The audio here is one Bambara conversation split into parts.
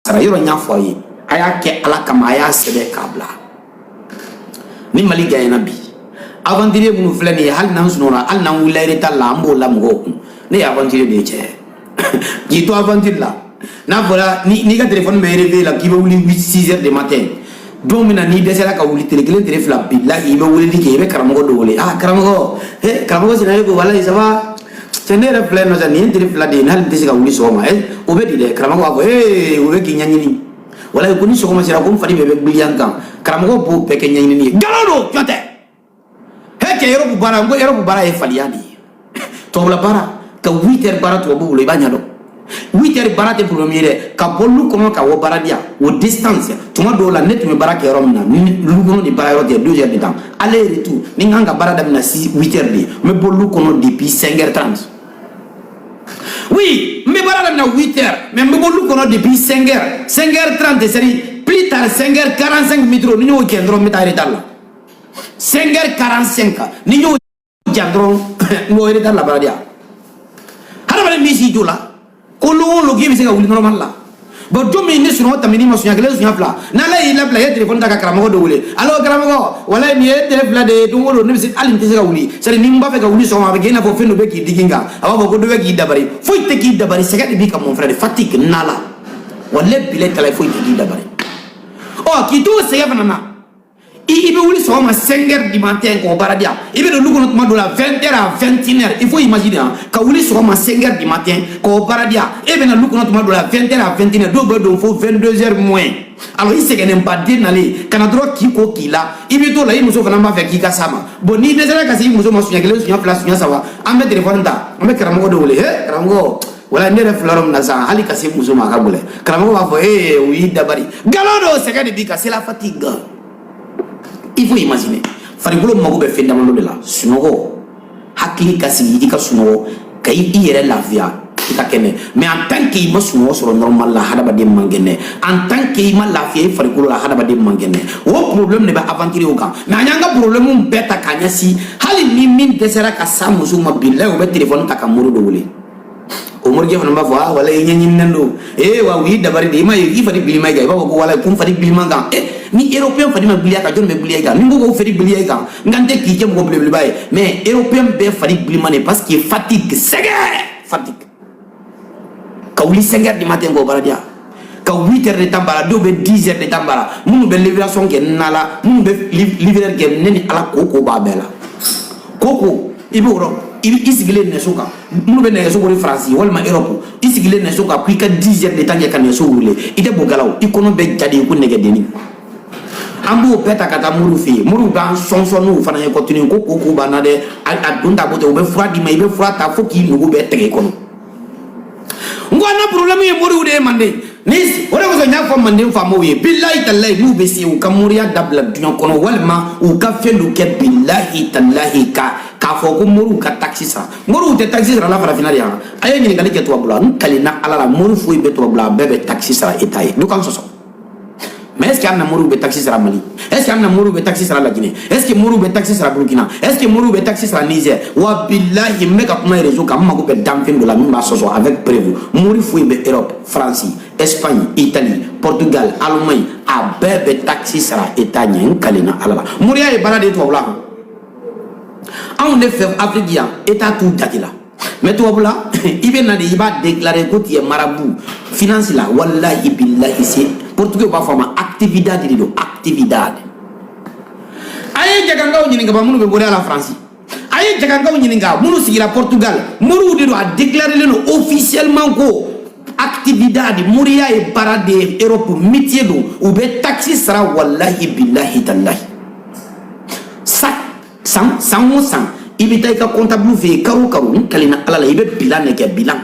Sara yɔrɔ n y'a fɔ aw ye, a y'a kɛ Ala kama, a y'a sɛbɛn k'a bila. Ni Mali gagnera bi, aventurier minnu filɛ nin ye, hali n'an sunɔgɔra, hali n'an wulila retard la, an b'o la mɔgɔw kun. Ne ye aventurier de ye, cɛ. K'i to aventure la, n'a fɔra n'i ka téléphone bɛ réveil la k'i bɛ wuli 6 heures de matin, don min na n'i dɛsɛra ka wuli tile kelen, tile fila, bilahi, i bɛ weleli kɛ, i bɛ karamɔgɔ dɔ wele: "Ah, karamɔgɔ, eh, karamɔgɔ Sinayoko, walahi, ça va? Cɛ, ne yɛrɛ filɛ yen nɔ sa, nin ye n tile 2 de ye, hali n tɛ se ka wuli sɔgɔma." Eh, o bɛ di dɛ. Karamɔgɔ b'a fɔ: "Ee, o bɛ k'i ɲɛɲini, walahi, ko ni sɔgɔma sera, ko n fari bɛɛ bɛ giliya n kan." Karamɔgɔ b'o bɛɛ kɛ ɲɛɲinini ye. Nkalon don, jɔn tɛ. He cɛ, Europe baara, n ko Europe baara ye faliya de ye. Tubabula baara, ka 8 heures baara tubabu bolo, i b'a ɲɛdɔn. 8 heures baara tɛ problème ye dɛ. Ka bɔ lu kɔnɔ ka bɔ baara di yan, o distance, tuma dɔw la, ne tun bɛ baara kɛ yɔrɔ min na, ni lu kɔnɔ ni baara yɔrɔ cɛ 2 heures de temps, aller retour. Ni n kan ka baara daminɛ 6, 8 heures de, n bɛ bɔ lu kɔnɔ depuis 5 heures 30. Oui, n bɛ baara daminɛ 8 heures, mais n bɛ bɔ lu kɔnɔ depuis 5 heures, 5 heures 30, c'est à dire plus tard 5 heures 45 métro. Ni n y'o jɛ dɔrɔn, n bɛ taa retard la. 5 heures 45, ni n y'o jan dɔrɔn, n bɔ retard la baara di yan. Hadamaden min s'i jɔ la ko lon o lon k'i bɛ se ka wuli normal la, bon, don min ni sunɔgɔ tɛmɛn'i ma, suɲɛ kelen, suɲɛ fila, n'Ala y'i labila, i ye téléphone ta ka karamɔgɔ dɔ wele: "Allo, karamɔgɔ, walayi, nin ye tile 2 de ye, don o don ne bɛ se, hali n tɛ se ka wuli. C'est à dire ni n b'a fɛ ka wuli sɔgɔma, a bɛ kɛ i n'a fɔ fɛn dɔ bɛ k'i digi n kan." A b'a fɔ ko dɔ bɛ k'i dabari. Foyi tɛ k'i dabari, sɛgɛn de b'i kan, mon frère, fatigue nala. Walayi, bilayi, talayi, foyi tɛ k'i dabari. Ɔ, k'i to o sɛgɛn fana na, i bɛ wuli sɔgɔma 5 heures du matin k'o baara di yan, i bɛ don lu kɔnɔ tuma dɔ la 20 heures à 21 heures. Il faut imaginer, hein, ka wuli sɔgɔma 5 heures du matin k'o baara di yan, e bɛ na lu kɔnɔ tuma dɔ la 20 heures à 21 heures, dɔw bɛ don fo 22 heures moins. Alors i sɛgɛnnenba den nalen ka na dɔrɔn k'i ko k'i la, i bɛ t'o la, i muso fana b'a fɛ k'i ka s'a ma. Bon, n'i dɛsɛra ka se i muso ma suɲɛ kelen, suɲɛ fila, suɲɛ saba, an bɛ téléphone ta, an bɛ karamɔgɔ dɔ wele: "He, karamɔgɔ, wala ne yɛrɛ filɛ yɔrɔ min na sisan, hali ka se muso ma, a ka gɛlɛn." Karamɔgɔ b'a fɔ: "Ee, o y'i dabari. Nkalon don, sɛgɛn de b'i kan, c'est la fatigue." Il faut imaginer, farikolo mago bɛ fɛn damadɔ de la: sunɔgɔ, hakili ka sigi, i ka sunɔgɔ, ka i yɛrɛ lafiya, i ka kɛnɛ. Mais en tant que i ma sunɔgɔ sɔrɔ normal la, hadamaden man kɛnɛ. En tant que i ma lafiya i farikolo la, hadamaden man kɛnɛ. O problème de bɛ aventure o kan. Mais an y'an ka problème bɛɛ ta k'a ɲɛsin, hali ni min dɛsɛra ka s'a muso ma, bilayi, o bɛ téléphone ta ka mori dɔ wele. O morikɛ fana b'a fɔ: "Ah, wala i ɲɛɲininen don. Ee, wa u y'i dabari de. I ma ye, i fari bilima i kan." I b'a fɔ ko wala ko n fari bilima kan. E ni Européen fari ma biliya kan, jɔn bɛ biliya i kan? Ni n ko ko fari biliya i kan, n kan tɛ k'i kɛ mɔgɔ belebeleba ye, mais Européen bɛɛ fari bilima de, parce que fatigue, sɛgɛn, fatigue. Ka wuli 5 heures du matin k'o baara di yan, ka 8 heures de temps baara, dɔw bɛ 10 heures de temps baara, minnu bɛ livraison kɛ na la, minnu bɛ livreur kɛ, ne ni Ala, ko ko b'a bɛɛ la. Ko ko i b'o yɔrɔ, i bɛ i sigilen nɛgɛso kan, minnu bɛ nɛgɛso boli Faransi walima Europe, i sigilen nɛgɛso kan k'i ka 10 heures de temps kɛ ka nɛgɛso wuli, i tɛ bokɛla o, i kɔnɔ bɛ ja de ko nɛgɛdenni. An b'o bɛɛ ta ka taa moriw fɛ yen. Moriw b'an sɔnsɔn n'o fana ye kɔtuni ko ko ko b'an na dɛ. A don ta bɔ ten, u bɛ fura d'i ma, i bɛ fura ta fo k'i nugu bɛɛ tigɛ i kɔnɔ. N ko an na problème ye moriw de ye Manden. Ni o de kosɔn n y'a fɔ Manden faamaw ye, bilahi talahi, n'u bɛ se, u ka moriya dabila duɲɛ kɔnɔ, walima u ka fɛn dɔ kɛ, bilahi talahi, ka k'a fɔ ko moriw ka taxe sara. Moriw tɛ taxe sara la farafinna de yan. A ye ɲininkali kɛ tubabu la. N kalenna Ala la, mori foyi bɛ tubabu la, a bɛɛ bɛ taxe sara État ye. Du kan sɔsɔ. Mais est ce que an na moriw bɛ taxe sara Mali? Est ce que an na moriw bɛ taxe sara Laginɛ? Est ce que moriw bɛ taxe sara Burkina? Est ce que moriw bɛ taxe sara Niger? Wa bilahi, n bɛ ka kuma réseau kan, n mago bɛ danfɛn dɔ la min b'a sɔsɔ avec preuve. Mori foyi bɛ Europe, France, Espagne, Italie, Portugal, Allemagne, a bɛɛ bɛ taxe sara État ɲɛ. N kalenna Ala la, moriya ye baara de ye tubabula kan. Anw de fɛ Afrique yan, État t'u jate la. Mais tubabula, i bɛ na de, i b'a déclarer ko tu es marabout finance la. Wallahi, billahi, c'est portugais b'a fɔ a ma actividade de don, actividade. A ye jagankaw ɲininka ba minnu bɛ bɔra la Faransi, a ye jagankaw ɲininka minnu sigira Portugal, moriw de don. A déclaré len don officiellement ko actividade, moriya ye baara de ye Europe, métier don, u bɛ taxe sara. Wallahi, billahi, tallahi, san san o san, i bɛ taa i ka comptable fɛ yen karo o karo. N kalenna Ala la, i bɛ bilan de kɛ, bilan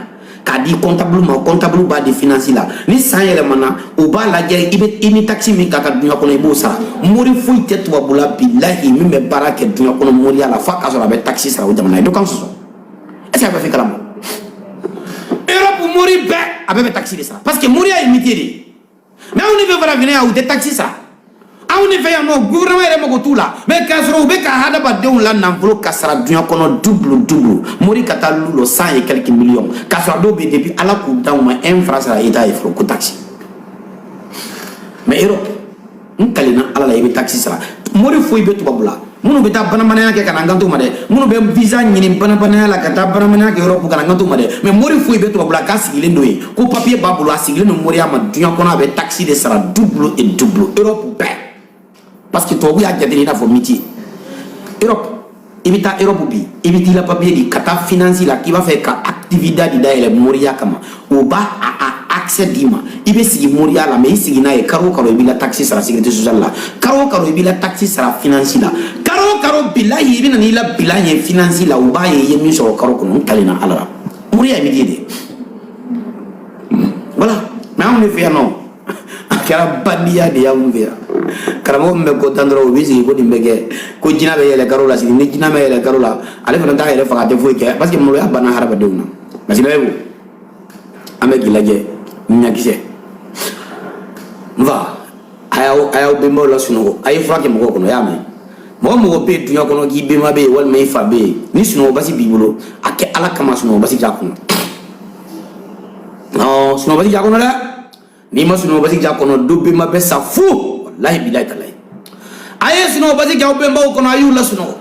k'a di comptable ma, comptable b'a di finance la. Ni san yɛlɛmana, u b'a lajɛ, i bɛ i ni taxe min ka kan duɲa kɔnɔ, i b'o sara. Mori foyi tɛ tubabula, bilahi, min bɛ baara kɛ duɲa kɔnɔ moriya la f'a k'a sɔrɔ a bɛ taxe sara o jamana ye. Dɔ kan sɔsɔ, est ce que a bɛ fɛ kalama? Europe mori bɛɛ, a bɛɛ bɛ taxe de sara, parce que moriya ye métier de ye. Mais anw ni fɛ farafinna yan, u tɛ taxe sara. Anw ni fɛ yan nɔ, gouvernement yɛrɛ mago t'u la. Mais k'a sɔrɔ u bɛ ka hadamadenw la nafolo ka sara duɲa kɔnɔ double double. Mori ka taa lu lɔ cent et quelques millions, k'a sɔrɔ dɔw bɛ, depuis Ala k'u dan, u ma un franc sara État ye fɔlɔ ko taxe. Mais Europe, n kalenna Ala la, i bɛ taxe sara. Mori foyi bɛ tubabu la minnu bɛ taa banabanaya kɛ ka na n kanto ma dɛ, minnu bɛ visa ɲini banabanaya la ka taa banabanaya kɛ Europe ka na n kanto ma dɛ. Mais mori foyi bɛ tubabu la k'a sigilen don yen ko papier b'a bolo, a sigilen don moriya ma diɲɛ kɔnɔ, a bɛ taxe de sara double et double Europe bɛɛ, parce que tubabu y'a jate i n'a fɔ métier. Europe, i bɛ taa Europe bi, i bɛ t'i la papier di ka taa finance la k'i b'a fɛ ka activité di dayɛlɛ moriya kama, o b'a a accès d'i ma, i bɛ sigi moriya la. Mais i sigi n'a ye, karo o karo i b'i la taxe sara sécurité sociale la, karo o karo i b'i la taxe sara finance la, karo o karo bilahi i bɛ na n'i la bilan ye finance la, u b'a ye i ye min sɔrɔ karo kɔnɔ. N kalenna Ala la, moriya ye métier de ye. Voilà. Mais anw de fɛ yan nɔ, a kɛra bandiya de y'anw fɛ yan. Karamɔgɔ min bɛ ko tan dɔrɔn, u b'i sigi ko nin bɛ kɛ, ko jinɛ bɛ yɛlɛ karo la. Sigi ni jinɛ bɛ yɛlɛ karo la, ale fana t'a yɛrɛ faga, a tɛ foyi kɛ, parce que maloya banna hadamadenw na. Parce que an bɛ k'i lajɛ ɲakisɛ n fa, a y'aw bɛnbaw la sunɔgɔ, a ye fura kɛ mɔgɔw kɔnɔ. Y'a mɛn, mɔgɔ mɔgɔ bɛ yen duɲa kɔnɔ k'i bɛnba bɛ yen walima i fa bɛ yen, ni sunɔgɔ basi b'i bolo, a kɛ Ala kama, sunɔgɔ basi k'a kɔnɔ. Non, sunɔgɔ basi k'a kɔnɔ dɛ. N'i ma sunɔgɔ basi k'a kɔnɔ, dɔ bɛnba bɛ sa fu, walahi bilahi talahi. A ye sunɔgɔ basi kɛ aw bɛnbaw kɔnɔ, a y'u lasunɔgɔ.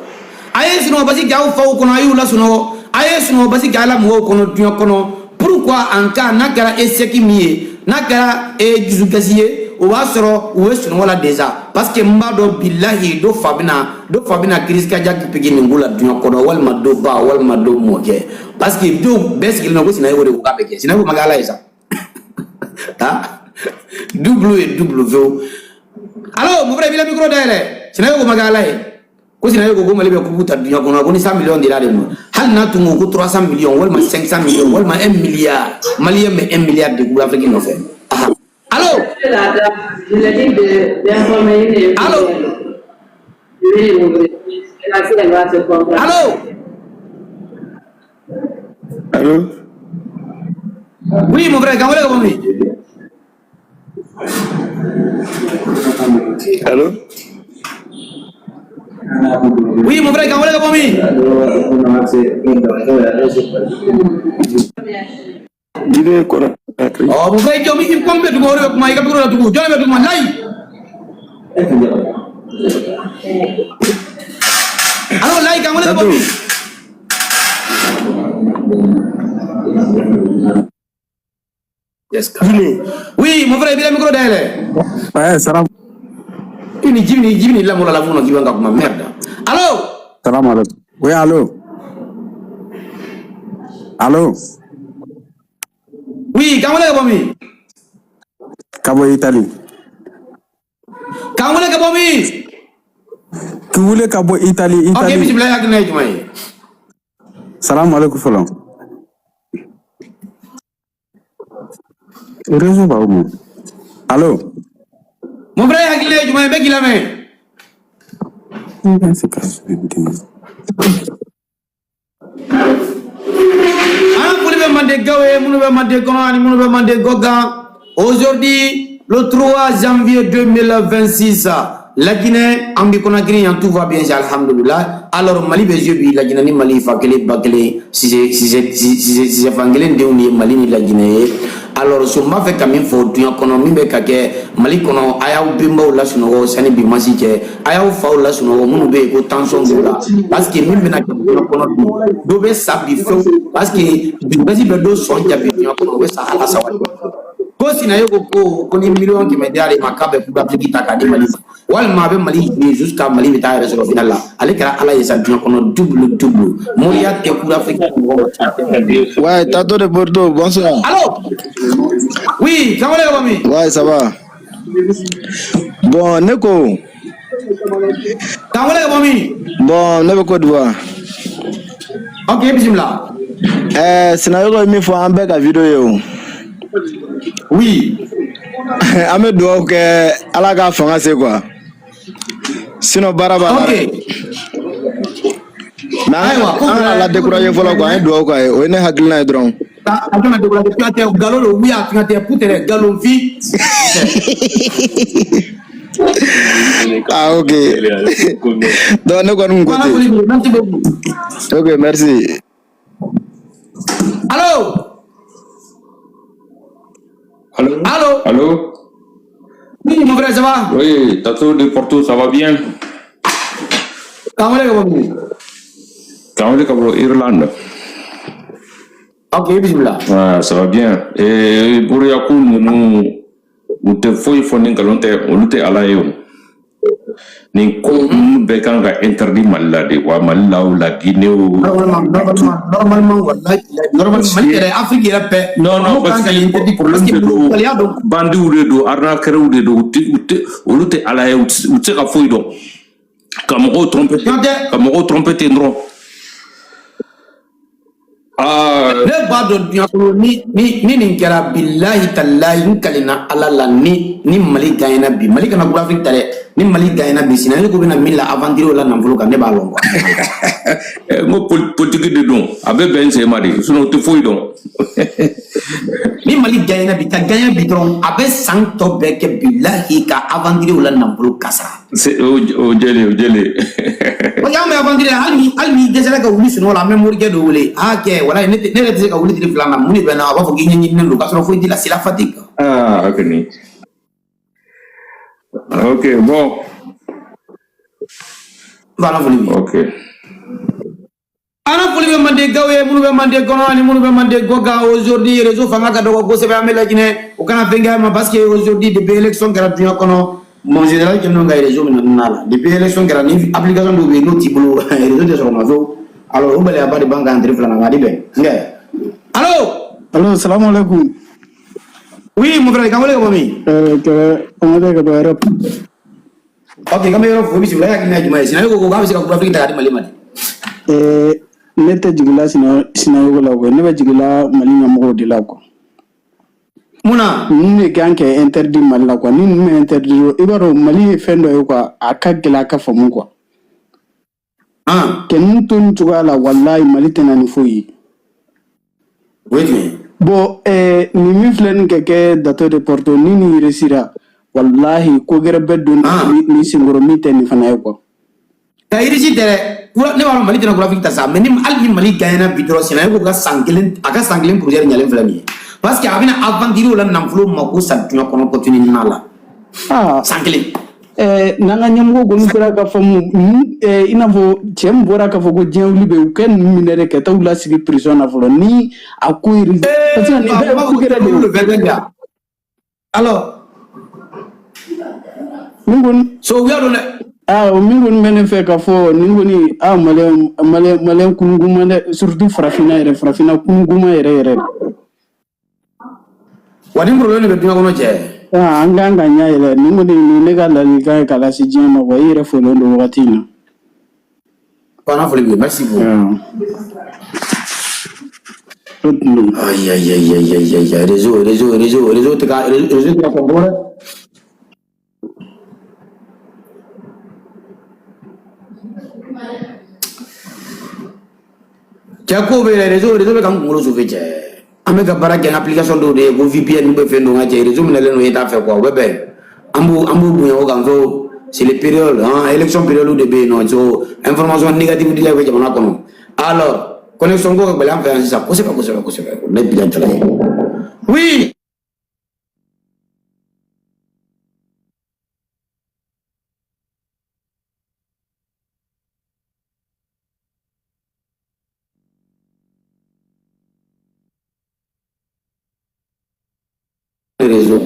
A ye sunɔgɔ basi kɛ aw faw kɔnɔ, a y'u lasunɔgɔ. A ye sunɔgɔ basi kɛ ala mɔgɔw kɔnɔ duɲa kɔnɔ. Pourquoi? En cas n'a kɛra échec min ye, n'a kɛra dusukasi ye, o b'a sɔrɔ u bɛ sunɔgɔ la déjà, parce que n b'a dɔn bilahi dɔ fa bɛna crise cardiaque piquer nin ko la duɲa kɔnɔ, walima dɔ ba, walima dɔ mɔkɛ, parce que dɔw bɛɛ sigilen don ko Sinayoko de ko k'a bɛ kɛ. Sinayoko ma kɛ Ala ye sa. Ah, double ye double fewu. Allo, mon frère, i b'i la micro dayɛlɛ. Sinayoko ma kɛ Ala ye ko Sinayoko ko Mali bɛ coupe ta duɲa kɔnɔ, ko ni 100 millions dira de ma, hali n'a tun ko ko 300 millions walima 500 millions walima 1 milliard, malien bɛ 1 milliard de Coupe d'Afrique nɔfɛ. Allo. Je l'ai dit d'informer une. Allô. Oui, oui. Elle va se comprendre. Allo. Allô. Oui, mon frère, kan wele ka bɔ min? Allô. Oui, mon frère, kan wele ka bɔ min? Guinée Conakry. Ɔ, mon frère, jɔ i kɔn bɛ dugu, o de bɛ kuma i ka micro la tugun. Jɔn de bɛ dugu ma layi? Allo, layi, kan wele ka bɔ min? Yes. Guinée. Oui, mon frère, i b'i la micro dayɛlɛ. Ouais, salam. I ni ji ni ji ni lamɔ la funu k'i bɛ ka kuma, merde. Allo. Salam alaikum. Oui, allô. Allô. Oui, kan wele ka bɔ min? Ka bɔ Italie. Kan wele ka bɔ min? K'i wele ka bɔ Italie, Ok, Italie. Bisimila, i hakilina ye jumɛn ye? Salam alaikum fɔlɔ. Réseau b'aw bolo. Allô. Mon frère, i hakilina ye jumɛn ye? N bɛ k'i lamɛn. An foli bɛ Mandenkaw ye, minnu bɛ Manden kɔnɔ ani minnu bɛ Manden kɔkan. Aujourd'hui, le 3 janvier 2026, la Guinée, an bɛ Conakry yan, tout va bien, c'est alhamdoulilah. Alors Mali bɛ jouer bi, la Guinée ni Mali, fa kelen ba kelen, sise sise sise sise fan kelen denw de ye Mali ni la Guinée ye. Alors so n b'a fɛ ka min fɔ duɲa kɔnɔ, min bɛ ka kɛ Mali kɔnɔ, a y'aw bɛnbaw lasunɔgɔ sani bi masi cɛ, a y'aw faw lasunɔgɔ minnu bɛ yen ko tension b'u la, parce que min bɛna kɛ duɲa kɔnɔ bi, dɔ bɛ sa bi fewu, parce que dusukasi bɛ dɔ sɔn ja bi duɲa kɔnɔ, o bɛ sa ala sabali. Ko Sinayoko ko ni 100 000 000 dir'ale ma k'a bɛ Coupe d'Afrique ta k'a di Mali ma, walima a bɛ Mali jouer jusqu'à Mali bɛ taa yɛrɛ sɔrɔ final la, ale kɛra Ala ye sa duɲa kɔnɔ, double double moriya tɛ Coupe d'Afrique mɔgɔ ma. Ouais, Tato de Bordeaux, bonsoir. Allo. Oui, kan wele ka bɔ min? Ouais, ça va. Bon, ne ko, Kan wele ka bɔ min? Bon, ne bɛ Côte d'Ivoire. Ok, bisimila. Sinayoko ye min fɔ, an bɛɛ ka vidéo ye o. Oui. An bɛ dugawu kɛ Ala k'a fanga se quoi. Sinon baara b'a la Ok. dɛ. Mais an Ayiwa, ko an kana la décourager fɔlɔ quoi, an ye dugawu k'a ye. O ye ne hakilina ye dɔrɔn. A kana décourager, tuɲa tɛ, nkalon don, wuya tuɲa tɛ, putere nkalon fi. Ah, ok. Donc ne kɔni kun ko Voilà, ten. foli b'i ye, merci beaucoup. Ok, merci. Allo. Allô. Allo. Allô. Oui, mon frère, ça va? Oui, Tato de Porto, ça va bien? K'an wele ka bɔ min? K'an wele ka bɔ Irlande. Ok, bisimila. Ouais, ça va bien. Et Buriakou ninnu, u tɛ foyi fɔ ni nkalon tɛ, olu tɛ Ala ye o. Nin ko ninnu bɛɛ kan ka interdit Mali la de, wa Mali la o, la Guinée o. Normalement, normalement, normalement, wallahi, normalement, Parce Mali que yɛrɛ, Afrique yɛrɛ bɛɛ. Non, non, mɔgɔw parce kan ka que interdit parce problème que de don, molobaliya don. Bandiw de don, arnaqueurs de don, u tɛ, olu tɛ Ala ye, u tɛ se ka foyi dɔn. Ka mɔgɔw tromper ten, N'o tɛ ka mɔgɔw tromper ten dɔrɔn. Ah, ne b'a dɔn diɲɛ kɔnɔ ni nin kɛra, bilahi talahi, n kalenna Ala la, ni Mali gagnera bi, Mali kana Coupe d'Afrique ta dɛ, ni Mali gagnera bi, Sinayoko bɛna min la aventure la nafolo kan, ne b'a lɔn quoi. N ko politique de don, a bɛ bɛn sen ma de, sinon u tɛ foyi dɔn. Ni Mali gagnera bi, ka gagner bi dɔrɔn, a bɛ san tɔ bɛɛ kɛ, bilahi, ka aventure la nafolo kasara. O jɛlen, o jɛlen. Parce que an bɛ aventure, hali ni dɛsɛra ka wuli sunɔgɔ la, an bɛ morikɛ dɔ wele, a kɛ walayi, ne yɛrɛ tɛ se ka wuli tile fila na, mun de bɛ n na? A b'a fɔ k'i ɲɛɲininen don, k'a sɔrɔ foyi t'i la, c'est la fatigue. Ah, ok, ni. Ok, bon. Voilà, foli bi. Ok. An ka foli bɛ mandenkaw ye, minnu bɛ manden kɔnɔ ani minnu bɛ manden kɔ kan. Aujourd'hui, réseau fanga ka dɔgɔ kosɛbɛ, an bɛ Laginɛ, o kana fɛn kɛ ma, parce que aujourd'hui, depuis élection kɛra diɲɛ kɔnɔ, mon général kɛlen don ka réseau minɛ n'a la. Depuis élection kɛra, ni application dɔw bɛ yen n'o t'i bolo, réseau tɛ sɔrɔ ma fewu. Alors o gɛlɛyaba de b'an kan tile fila na, a di bɛn nkɛ. Allo? Allo, salam alaikum. Oui, mon frère, k'an wele ka bɔ min? Kɛlɛ an ka bɔ Europe. Ok, k'an bɛ yɔrɔ fo, bisimila. E hakilina ye jumɛn ye? Sinayoko ko k'a bɛ se ka Coupe d'Afrique ta k'a di Mali ma de. Ne tɛ jigila Sinayogo la quoi, ne bɛ jigila Mali ɲɛmɔgɔw de la quoi. Mun na? Ninnu de kan kɛ interdit Mali la quoi, ni ninnu ma interdit, i b'a dɔn Mali ye fɛn dɔ ye quoi, a ka gɛlɛn a ka faamu quoi. Han. Kɛ ninnu to nin cogoya la, walahi, Mali tɛ na ni foyi ye. O ye tiɲɛ ye. Bon, nin min filɛ nin ka kɛ Dato de Porto, ni nin réussira, walahi, ko gɛrɛ bɛ don nin senkɔrɔ min tɛ nin fana ye quoi. Ka irisi tɛ dɛ, ne b'a dɔn Mali tɛna Coupe d'Afrique ta sa, mais ni hali ni Mali gagnera bi dɔrɔn, Sinayoko ka san kelen, a ka san kelen projet ɲalen filɛ nin ye, parce que a bɛna aventure la nafolo mako sa diɲɛ kɔnɔ continue la. Ah. San kelen. N'an ka ɲɛmɔgɔ kɔni sera ka faamu i n'a fɔ cɛ min bɔra k'a fɔ ko diɲɛ wuli bɛ, u kɛ ninnu minɛ de ka taa u lasigi prison na fɔlɔ ni a ko yiri, parce que nin bɛɛ ye ko gɛrɛ de ye. Le 21. Alors Min kɔni so u y'a dɔn dɛ. Ah, o min kɔni bɛ ne fɛ k'a fɔ nin kɔni, ah, maliyɛn maliyɛn maliyɛn kunuguma dɛ, surtout farafinna yɛrɛ, farafinna kunuguma yɛrɛ yɛrɛ. Wa nin problème de bɛ diɲɛ kɔnɔ, cɛ. Ah, an kan ka ɲɛ yɛlɛ nin kɔni, nin ne ka ladilikan ye k'a lase diɲɛ ma quoi. I yɛrɛ folen don wagati in na. Wa foli bɛ, merci beaucoup. Ah. O tun don. Aïe aïe aïe aïe aïe aïe aïe, réseau, réseau, réseau, réseau tɛ ka réseau tɛ ka sɔn dɛ. Cɛ, ko bɛ réseau bɛ ka n kunkolo sauver, cɛ. An bɛ ka baara kɛ ni application dɔw de ye ko VPN bɛ fɛn dɔ ka cɛ, réseau minɛlen don e t'a fɛ quoi, o bɛ bɛn. An b'u bonya o kan, so c'est les périodes, hein, élection période de bɛ yen nɔ, so information négative dila bɛ jamana kɔnɔ. Alors connexion ko ka gɛlɛn an fɛ yan sisan kosɛbɛ kosɛbɛ kosɛbɛ, ne bilan tala ye. Oui. Réseau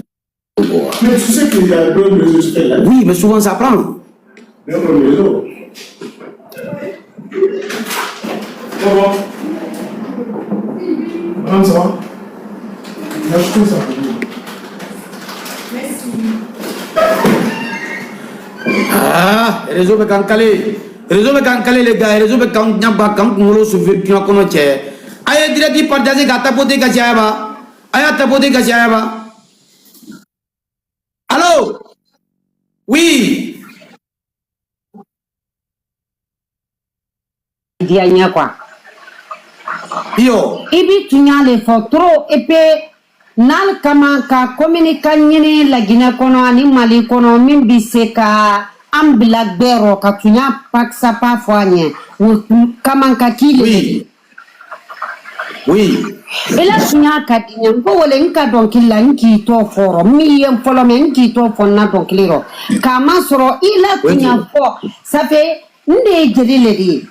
quoi. Mais tu sais qu'il y a un problème de réseau, tu fais là. Oui, mais souvent ça prend. Il y a un problème de réseau. Bon, bon. Madame, ça va? Moi, je trouve ça. Ah, réseau bɛ k'an kale. Réseau bɛ k'an kale, les gars. Réseau bɛ k'an ɲaba, k'an kunkolo souffrir diɲɛ kɔnɔ, cɛ. A ye direct partager k'a tapoter ka caya ba. A y'a tapoter ka caya ba. Allô? Oui. Diya ɲɛ quoi. Iyo. I bi tunya le fɔ trop, et puis n'al kama ka communiquant ɲini Laginɛ kɔnɔ ani Mali kɔnɔ min bi se ka an bila gbɛrɔ ka tunya pakisapa fɔ a ɲɛ, o kama ka k'i le. Oui. Oui. I la tuɲa ka di n ye. N ko wele n ka dɔnkili la, n k'i tɔ fɔrɔ min ye n fɔlɔ mɛ, n k'i tɔ fɔ n na dɔnkili rɔ k'a ma sɔrɔ i la tuɲa fɔ. Ça fait n de ye jeli le de ye.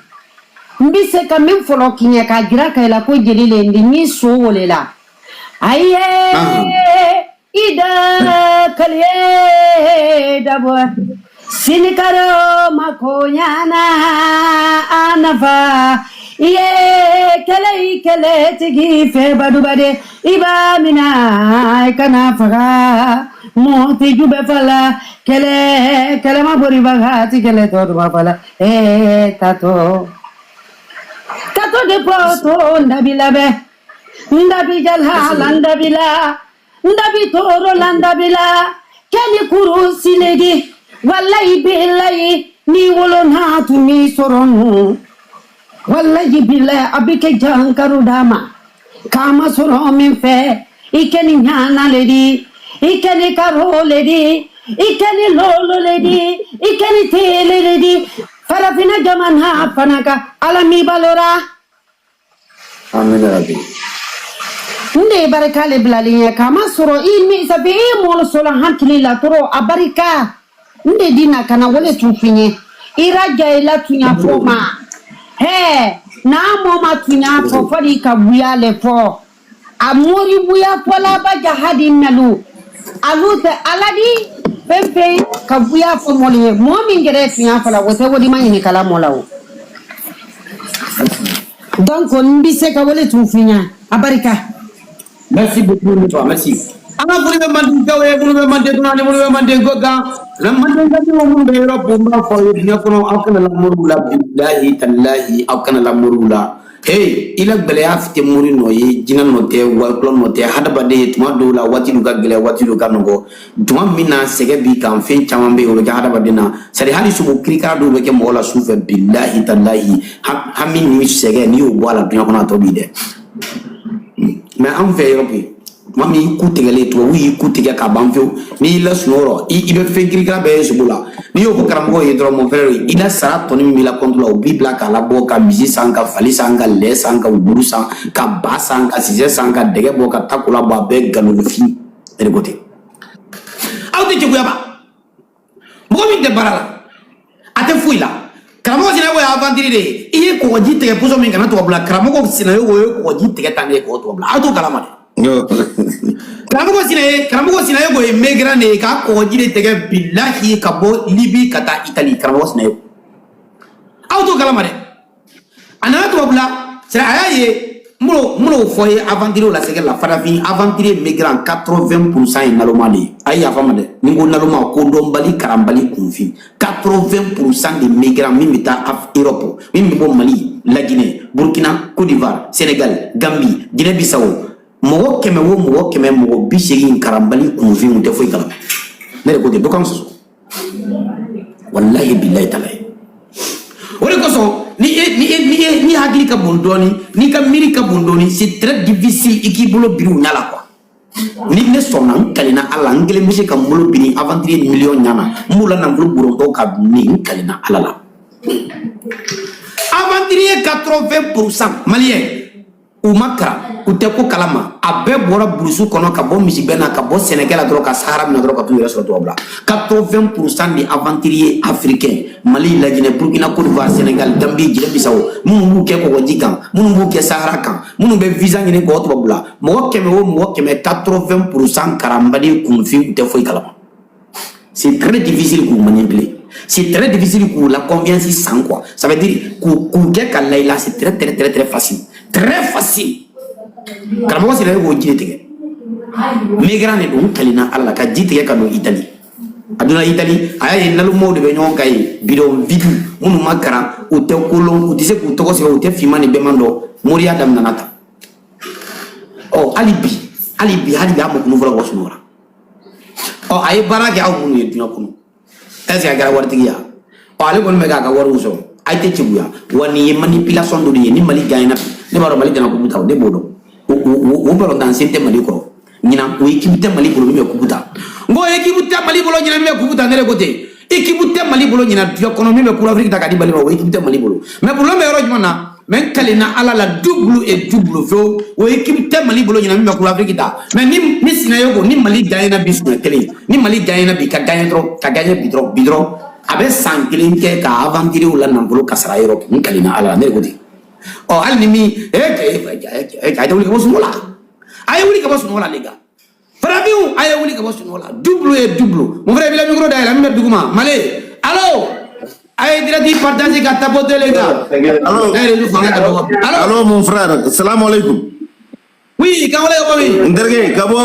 N bɛ se ka min fɔlɔ k'i ɲɛ k'a jira ka i la ko jeli le n di, n y'i so wele la. Aye, ida kaliye dabo sinikaro makoɲana a nafa iye kɛlɛ i kɛlɛ tigi fɛ badubade, i b'a mina i kana faga mɔti ju bɛ fala kɛlɛ kɛlɛ ma boribaga ti kɛlɛ tɔ duma fala. Ee, tatɔ tatɔ de poto ndabi labɛ ndabi jala la ndabila ndabi toro la ndabila kɛni kuru siledi. Wallahi billahi, ni wolo n'a tun m'i sɔrɔ nu, wallahi billahi, a bɛ kɛ jankaru d'a ma k'a ma sɔrɔ min fɛ. I kɛ ni ɲana le di, i kɛ ni karo le di, i kɛ ni lolo le di, i kɛ ni tele le di. Farafinna jamana fana ka ala mi balora. Amina rabbi. N de ye barika le bilalen ye k'a ma sɔrɔ i mi sabu i ye mɔgɔ sɔrɔ hakili la tɔrɔ a barika. N de di na ka na wale tun f'i ye i raja i la tunya fɔ ma hɛ n'a mɔ ma tunya fɔ fɔ i ka buya le fɔ a mori buya fɔla ba jahadi mɛlu alu tɛ ala di fɛn fɛn ka buya fɔ mɔli ye. Mɔgɔ min yɛrɛ ye tunya fɔ la, o tɛ wali ma ɲininkala mɔ la o. Donc n bɛ se ka wale tun f'i ɲɛ a barika. Merci beaucoup, toi, merci. An ka foli bɛ mandenkaw ye, minnu bɛ manden kɔnɔ ani minnu bɛ manden kɔ kan. Na mandenkadenw minnu bɛ yɔrɔ bon, n b'a fɔ aw ye, diɲɛ kɔnɔ, aw kana la moriw la. Bilahi talahi, aw kana la moriw la. Hey, i la gɛlɛya tɛ mori nɔ ye, jinɛ nɔ tɛ, walikulɔ nɔ tɛ. Hadamaden ye tuma dɔw la, waati dɔ ka gɛlɛn, waati dɔ ka nɔgɔ. Tuma min na sɛgɛ b'i kan, fɛn caman bɛ yen, o bɛ kɛ hadamaden na. C'est à dire hali sogo kirikara dɔw bɛ kɛ mɔgɔ la su fɛ. Bilahi talahi, hami ni sɛgɛ, n'i y'o bɔ a la diɲɛ kɔnɔ, a tɔ b'i dɛ. Mais anw fɛ yɔrɔ bi, tuma min i ku tigɛlen, tubabu y'i ku tigɛ ka ban pewu, n'i y'i lasunɔgɔ, i bɛ fɛn kirikara bɛɛ ye sogo la. N'i y'o fɔ karamɔgɔ ye dɔrɔn, mon frère, i la sara tɔni min b'i la compte la, o b'i bila k'a labɔ ka misi san, ka fali san, ka lɛ san, ka wulu san, ka ba san, ka sisɛ san, ka dɛgɛ bɔ, ka takola bɔ. A bɛɛ nkalonfin e de ko ten. Aw tɛ jɛgoya ba, mɔgɔ min tɛ baara la, a tɛ foyi la. Karamɔgɔ Sinayogo ye aventure de ye. I ye kɔgɔji tigɛ pɔsɔn min kana tubabula, karamɔgɔ Sinayogo ye kɔgɔji tigɛ tan de ye k'o tubabula. Aw t'o kalama dɛ. Karamɔgɔ Sinayogo ye migrant de ye k'a kɔgɔji de tigɛ, bilahi, ka bɔ Libi ka taa Itali. Karamɔgɔ Sinayogo, aw t'o kalama dɛ. A nana tubabula, c'est a y'a ye. N b'o fɔ ye aventure la sɛgɛ la. Farafin aventure migrant, 80% ye naloma de ye. A ye yafa ma dɛ, ni n ko naloma, kodɔnbali, karanbali, kunfin. 80% de migrant min bɛ taa Europe, min bɛ bɔ Mali, Laginɛ, Burkina, Côte d'Ivoire, Sénégal, Gambie, Guinée Bissau, mɔgɔ 100 o mɔgɔ 100, mɔgɔ 80 karanbali, kunfin, u tɛ foyi kalama. Ne de ko ten, dɔ k'an sɔsɔ. Walahi bilahi talahi. O de kosɔn, ni e ni e ni e ni hakili ka bon dɔɔni, n'i ka miiri ka bon dɔɔni, c'est très difficile i k'i bolo biri u ɲɛ la quoi. Ni ne sɔnna, n kalina ala la, n kelen bɛ se ka n bolo biri aventurier miliyɔn ɲɛ na, n b'u la nafolo borontɔ ka ne n kalina ala la. Aventurier 80% malien, u ma kalan, u tɛ ko kalama. A bɛɛ bɔra burusu kɔnɔ, ka bɔ misigɛn na, ka bɔ sɛnɛkɛ la dɔrɔn, ka sahara minɛ dɔrɔn, ka t'u yɛrɛ sɔrɔ tubabula. 80% des aventuriers africains, Mali, Laginɛ, Burkina, Côte d'Ivoire, Sénégal, Gambie, Guinée Bissau, minnu b'u kɛ kɔgɔji kan, minnu b'u kɛ sahara kan, minnu bɛ visa ɲini k'o tubabula, mɔgɔ 100 o mɔgɔ 100, 80% karanbali, kunfin, u tɛ foyi kalama. C'est très difficile k'u manipuler, c'est très difficile k'u la confiance san quoi. Ça veut dire k'u kɛ ka layila, c'est très très très très facile, très facile. Karamɔgɔ sera k'o ji de tigɛ, migrant de don, n kalina ala la, ka ji tigɛ ka don Itali. A donna Itali, a y'a ye nalomaw de bɛ ɲɔgɔn kan yen, bidon vide, minnu ma kalan, u tɛ kolon, u tɛ se k'u tɔgɔ sɛbɛn, u tɛ finman ni bɛman dɔn. Moriya daminɛna tan. Ɔ, hali bi, hali bi, hali bi, a mɔ kunu fɔlɔ bɔ sunɔgɔ la. Ɔ, a ye baara kɛ aw minnu ye diɲɛ kɔnɔ, est ce que a kɛra waritigi ya? Ɔ, ale kɔni bɛ k'a ka wariw sɔrɔ. A tɛ cebuya wa. Nin ye manipulation dɔ de ye. Ni Mali gagnera bi, ne b'a dɔn Mali tɛna coupe ta o, ne b'o dɔn. O balontan sen tɛ Mali kɔrɔ ɲinan. O équipe tɛ Mali bolo min bɛ coupe ta. N ko équipe tɛ Mali bolo ɲinan min bɛ coupe ta. Ne de ko ten, équipe tɛ Mali bolo ɲinan diɲɛ kɔnɔ min bɛ Coupe d'Afrique ta ka di Mali ma. O équipe tɛ Mali bolo. Mais problème bɛ yɔrɔ jumɛn na? Mais n kalenna Ala la, double et double fewu, o équipe tɛ Mali bolo ɲinan min bɛ Coupe d'Afrique ta. Mais ni Sinayogo ni Mali gagnera bi siɲɛ kelen, ni Mali gagnera bi, ka gagner dɔrɔn, ka gagner bi dɔrɔn, bi dɔrɔn, a bɛ san kelen kɛ ka aventurer la nafolo ka sara Europe. N kalenna Ala la, ne de ko ten. Ɔ, hali ni min a ye wuli ka bɔ sunɔgɔ la, a ye wuli ka bɔ sunɔgɔ la, les gars. Farafinw, a ye wuli ka bɔ sunɔgɔ la. Double et double. Mon frère, i b'i la micro dayɛlɛ, min bɛ dugu ma. Mali, allo, a ye direct partager ka tapoter, les gars. Allô. N'a ye réseau fanga ka dɔgɔ. Allo. Allô, mon frère. Salam alaikum. Oui, kan wele ka bɔ min? N terikɛ, ka bɔ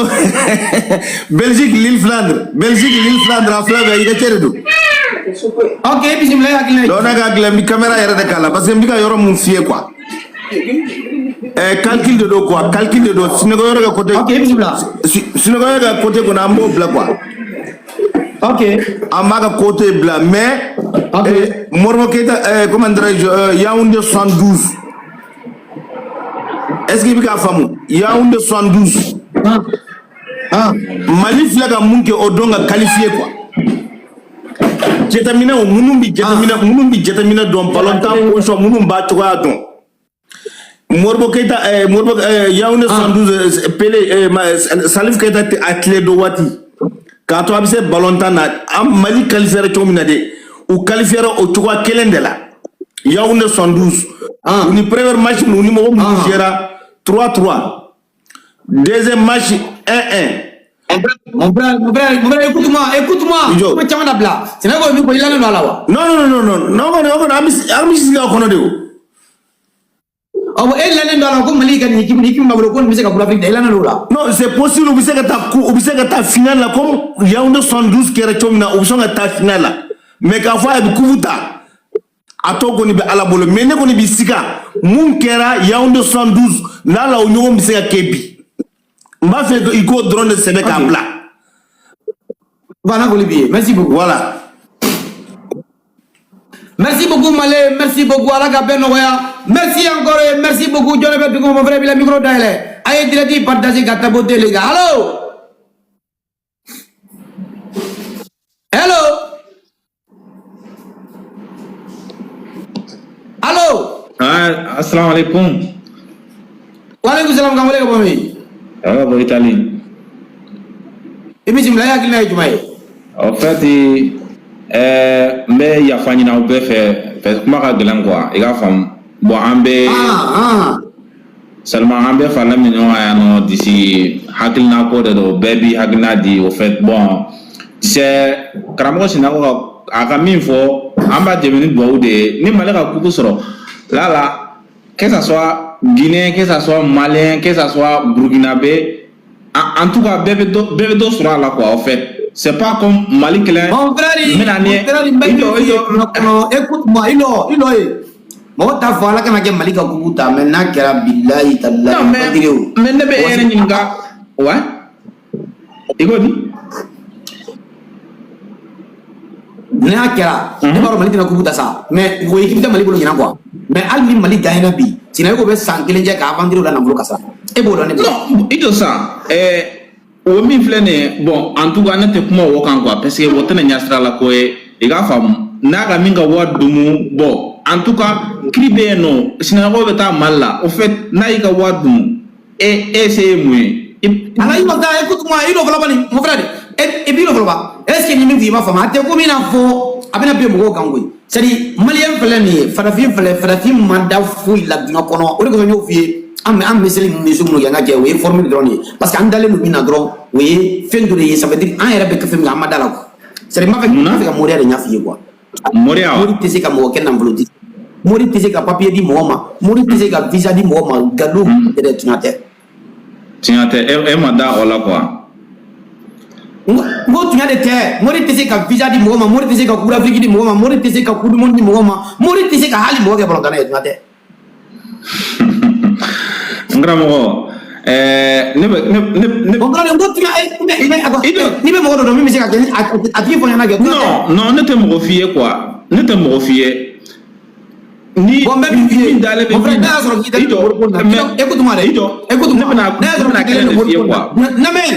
Belgique, Lille Flandre. Belgique, Lille Flandre, a filɛ bɛɛ, i ka cɛ de don. Ok, bisimila, i hakilina ye? Donc ne ka dilan, n bɛ caméra yɛrɛ de k'a la parce que n bɛ ka yɔrɔ mun f'i ye quoi. Calcul de don quoi, calcul de don. Sinɔgɔ ka côté. Ok, bisimila. Sinɔgɔ ka côté kɔnɔ, an b'o bila quoi. Ok. An b'a ka côté bila, mais Ok. Modibo Keita, comment dirais-je, Yaoundé 72. Est-ce que i bɛ k'a faamu? Yaoundé 72. Ah ah. Mali filɛ ka mun kɛ o don ka qualifier quoi. Jateminɛw minnu bi jateminɛ, minnu bi jateminɛ dɔn balontan position, minnu b'a cogoya dɔn. Modibo Keita, Modibo, Yaoundé 72, Pele, Salif Keita a tile dɔ waati k'a to a bɛ se balontan na, an Mali qualifier cogo min na de, u qualifier o cogoya kelen de la. Yaoundé 72. Ah. U ni premier match, u ni mɔgɔ minnu Ah. gera 3-3. Deuxième match 1-1. Mon frère, mon frère, mon frère, écoute-moi, écoute-moi. Ijo. Kuma caman dabila. Sénégal min ko i lalen don a la wa? Non, non, non, non, non, non, non, an bɛ sigi a kɔnɔ de o. Ɔ bon, e lalen don a la ko Mali ka nin équipe, nin équipe b'a bolo ko nin bɛ se ka Coupe d'Afrique ta, i lalen don o la? Non, c'est possible, u bɛ se ka taa u bɛ se ka taa finale la comme Yaoundé 72 kɛra cogo min na, u bɛ sɔn ka taa finale la. Mais k'a fɔ a bɛ coupe ta, a tɔ kɔni bɛ Ala bolo. Mais ne kɔni bɛ siga mun kɛra Yaoundé 72 n'a la, o ɲɔgɔn bɛ se ka kɛ bi. N b'a fɛ i k'o dɔrɔn de sɛbɛn k'a bila. Voilà, foli b'i ye. Merci beaucoup. Voilà. Merci beaucoup Malé, merci beaucoup, Ala ka bɛɛ nɔgɔya. Merci encore et merci beaucoup. Jɔn bɛ dugu, mon frère, b'i la micro dayɛlɛ. A ye direct partager ka tapoter, les gars. Allo. Hello. Allo. Ah, assalamu alaikum. Waaleykum salam, kan wele ka bɔ min? Ah, bɔ Italie. I bisimila, i hakilina ye jumɛn ye? En fait, n bɛ yafa ɲini aw bɛɛ fɛ parce que kuma ka gɛlɛn quoi, i k'a faamu. Bon, an bɛ Ah ah. seulement an bɛɛ faralen bɛ ɲɔgɔn kan yan nɔ d'ici hakilina ko de don, bɛɛ b'i hakilina di au fait. Bon, tu sais, karamɔgɔ Sinako ka a ka min fɔ, an b'a dɛmɛ ni dugawu de ye. Ni Mali ka coupe sɔrɔ, là là, que ça soit Guinéen, que ça soit Malien, que ça soit Burkinabé, en tout cas, bɛɛ bɛ dɔ sɔrɔ a la quoi, au fait. C'est pas comme Mali kelen. Mon frère, n bɛna ni mon frère, n bɛ i min jɔ f'i i ye jɔ kuma kɔnɔ, écoute-moi, i lɔ, i lɔ ye. Mɔgɔ t'a fɔ Ala kana kɛ Mali ka coupe ta, mais n'a kɛra, bilahi talahi. Non, mais mais ne bɛ e yɛrɛ ɲininka, ouais. I ko di? N'a kɛra, ne b'a dɔn Mali tɛna coupe ta sa, mais o équipe tɛ Mali bolo ɲinan quoi. Mais hali ni Mali gagnera bi, Sénégal bɛ san kelen kɛ k'a aventure la nafolo ka sara. E b'o dɔn ne bolo. Non, i jɔ sisan, o min filɛ nin ye, bon, en tout cas ne tɛ kuma o kan quoi, parce que o tɛna ɲɛsira la ko ye, i k'a faamu. N'a ka min ka wari dumu, bon, en tout cas kiiri bɛ yen nɔ, Sinanɛgɛw bɛ taa Mali la, au fait n'a y'i ka wari dumu, e se ye mun ye? Ala i ma taa, écoute-moi, i n'o fɔlɔ bani, mon frère, et puis i n'o fɔlɔ ba, est ce que ni min f'i ma faamu, a tɛ komi i n'a fɔ a bɛna bin mɔgɔw kan koyi. C'est à dire malien filɛ nin ye, farafin filɛ, farafin man da foyi la diɲɛ kɔnɔ. O de kosɔn n y'o f'i ye, an bɛ seli ninnu ni sugu minnu kɛ, an ka jɛ, o ye formule dɔrɔn de ye, parce que an dalen don min na dɔrɔn, o ye fɛn dɔ de ye. Ça veut dire an yɛrɛ bɛ kɛ fɛn min kɛ, an ma da la quoi. C'est à dire n b'a fɛ ka moriya de ɲɛf'i ye quoi. Moriya wa? Mori tɛ se ka mɔgɔ kɛ nafolotigi, mori tɛ se ka papier di mɔgɔ ma, mori tɛ se ka visa di mɔgɔ ma. Nkalon tɛ dɛ, tiɲɛ tɛ. Tiɲɛ tɛ, e ma da o la quoi. N ko tiɲɛ de tɛ. Mori tɛ se ka visa di mɔgɔ ma, mori tɛ se ka coupe d'Afrique di mɔgɔ ma, mori tɛ se ka coupe du monde di mɔgɔ ma, mori tɛ se ka hali mɔgɔ kɛ balontanna ye. Tiɲɛ tɛ. N karamɔgɔ, ne bɛ ne ne ne. Bon, n ko tiɲɛ, n'i bɛ mɔgɔ dɔ dɔn min bɛ se ka kɛ, a tigi fɔ ɲɛna kɛ. Non, non, ne tɛ mɔgɔ f'i ye quoi, ne tɛ mɔgɔ f'i ye. Ni bon, n bɛ min f'i ye, min dalen bɛ mon frère, min n'a y'a sɔrɔ k'i dalen i jɔ don mori ko in na, mais écoute-moi dɛ, i jɔ, écoute-moi, ne bɛna n'a y'a ne sɔrɔ bɛna k'i dalen kelen don de f'i ye mori ko in quoi. na, lamɛn,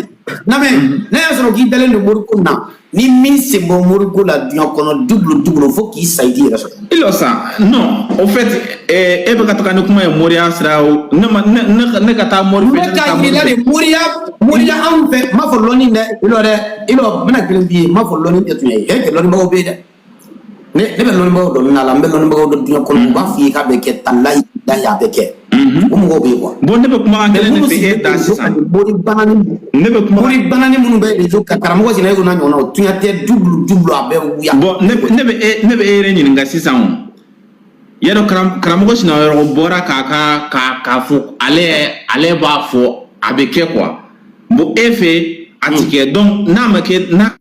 lamɛn, n'a y'a sɔrɔ k'i dalen don mori ko in na. Ni min sen bɔ moriko la diɲɛ kɔnɔ, double double, fo k'i sa, i t'i yɛrɛ sɔrɔ. I lɔ sa, non, au fait, e bɛ ka taga ni kuma ye moriya sira o, ne ma ne ne ne ka taa mori N fɛ, bɛ ne k'a ka taa yir'i mori la de. fɛ. Moriya, moriya anw fɛ, n m'a fɔ lɔnni dɛ. I lɔ dɛ, i lɔ, n bɛna kelen f'i ye, n m'a fɔ lɔnni tɛ tiɲɛ ye. E lɔnnibagaw bɛ yen dɛ. Ne bɛ lɔnnibagaw dɔn n'a la, n bɛ lɔnnibagaw dɔn diɲɛ kɔnɔ, u b'a f'i ye k'a bɛ kɛ talayi layi, a bɛ kɛ. O mɔgɔw bɛ yen quoi. Bon, ne bɛ kumakan Mais kelen de minnu fɛ e sigilen da bɛ réseau sisan. kan, mori banani Ne bɛ kuma. mori banani minnu bɛ réseau kan, karamɔgɔ Sinayoko n'a ɲɔgɔnnaw, tuɲa tɛ, double double, a bɛ wuya. Bon, ne bɛ e yɛrɛ ɲininka sisan o. Yadɔ karamɔgɔ Sinayoko bɔra k'a ka k'a fɔ ale b'a fɔ a bɛ kɛ quoi. Bon, e fɛ a ti kɛ, donc n'a ma kɛ, n'a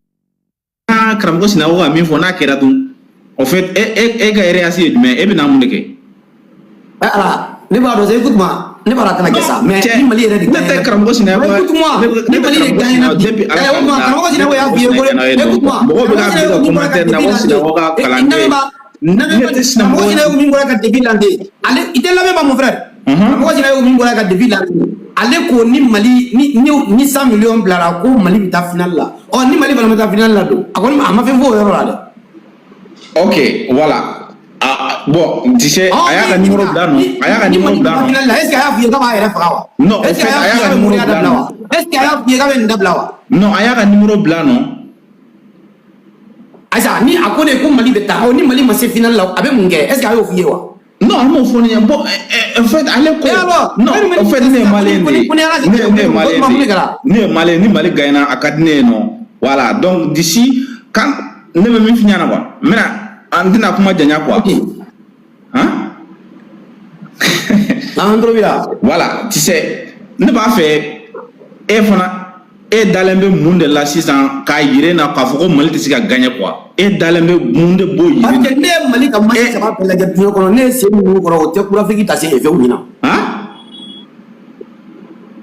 karamɔgɔ Sinayoko ka min fɔ n'a kɛra dun, en fait, e ka réaction ye jumɛn ye? E bɛna mun de kɛ? Eh, ala, ne b'a dɔn sa, écoute-moi, ne b'a dɔn a tɛna kɛ sa, mais Cɛ, ni Mali yɛrɛ de ne tɛ karamɔgɔ Sinayoko. Écoute-moi, ne ni tɛ Mali de karamɔgɔ gagnera Sinayoko bi depuis Ala eh, o k'a tuma da karamɔgɔ ne Sinayoko y'a f'i ye ko Sinayoko écoute-moi, mɔgɔw bɛ karamɔgɔ k'a bila Sinayoko min bɔra ka commentaire na défi ko lancer Sinayoko ka eh, kalanden lamɛnba ne lamɛnba tɛ karamɔgɔ Sinayoko. Sinayoko min bɔra ka défi lancer, ale i tɛ lamɛnba, mon frère. Karamɔgɔ Sinayoko min bɔra ka défi lancer, ale ko ni Mali ni 100 millions bilara ko Mali bɛ taa finale la. Ɔ, ni Mali fana bɛ taa finale la don, a kɔni a ma fɛn fɔ o yɔrɔ la dɛ. Ok, voilà. Ah, bon, tu sais, Ɔ, a y'a ka ni numéro bila nɔ, ni a y'a ka ni numéro Mali bɛ bila taa nɔ. finale la, est ce que a y'a f'i ye k'a b'a yɛrɛ faga wa? Non, au Est ce que fait, a a y'a y'a f'i ye ka k'a bɛ numéro moriya bila dabila nɔ. wa? Est ce que a y'a f'i ye k'a bɛ nin dabila wa? Non, a y'a ka numéro bila nɔ. Ayisa, ni a ko de ko Mali bɛ taa, ɔ, ni Mali ma se finale la, a bɛ mun kɛ? Est ce que a y'o f'i ye wa? Non, an m'o fɔ ne ɲɛna. Bon, en fait, ale ko Et alors, non, e en fait, ne ye malien de ye. ko ni ala Ne ye o malien tuma de mun de ye. kɛra? Ne ye malien, ni Mali gagnera, a ka di ne ye nɔ. Voilà, donc d'ici quand ne bɛ min f'i ɲɛna quoi, n bɛna an tɛna kuma janya quoi. Ok. Hein? N'an tulo b'i la. Voilà, tu sais, ne b'a fɛ e fana e dalen bɛ mun de la sisan k'a yir'e na k'a fɔ ko Mali tɛ se ka gagner quoi? E dalen bɛ mun de b'o yir'e Parce na? que ne ye Mali ka match E saba bɛɛ lajɛ diɲɛ kɔnɔ, ne ye sen minnu kɔrɔ, o tɛ Coupe d'Afrique ta sen ye fɛnw ɲina. Hein?